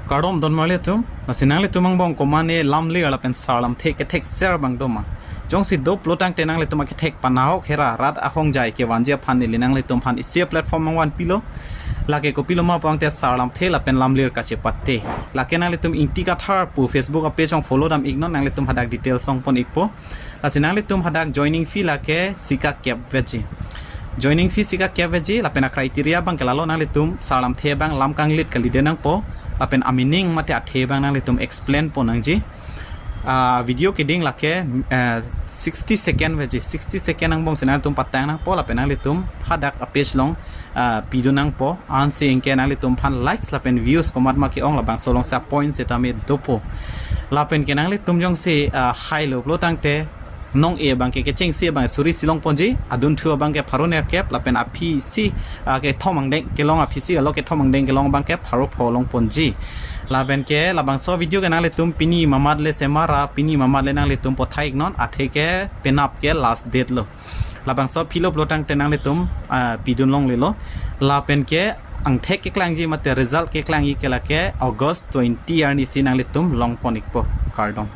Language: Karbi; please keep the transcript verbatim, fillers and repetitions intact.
Kardom don marli atum, lasi nanglitum angbong komane lamlir lapen sar lamthe kethek ser abang doma. Jongsi doplo tangte nanglitum akethek panahok hera rat ahongjai kevanji aphan neli nanglitum aphan isi platform nangvanpilo. Lake kopiloma pulote sar lamthe lapen lamlir kachepate. Lake nanglitum Ingti Kathar pu Facebook a-page along follow dam iknon, nanglitum hadak details songpon ikpo. Lasi nanglitum hadak joining fee lake sika kep veji. Joining fee sika kep veji lapen a-criteria abang ke lalo, nanglitum sar lamthe abang lam kanglit kalite nangpo lapen a-meaning mate athe abang nanglitum explain pon nangji. Ah, video keding lake, eh, sixty second veji, sixty second angbongsi nanglitum patang nangpo lapen nanglitum hadak a-page along, ah, pidun nangpo. Ansi anke nanglitum aphan likes lapen views komatma ke-ong labangso alongsi a-point setame dopo. Lapen ke nanglitum jongsi, ah, hailo pulo tangte nong-e abang ke kechengsi abang suri isi longponji, adunthu abang ke pharo nerkep lapen aphi isi, ah, kethom angdeng kelong, aphi isi alo kethom angdeng kelong abang ke pharo pho longponji. Lapen ke labangso video ke nanglitum pini mamat le semara, pini mamat le nanglitum pothai iknon, athe ke penap ke last date lo. Labangso philo pulo tangte nanglitum, ah, pidun longlelo. Lapen ke angthek keklangji mate result keklangji ke lake August twenty arnisi nanglitum longpon ikpo. Kardom.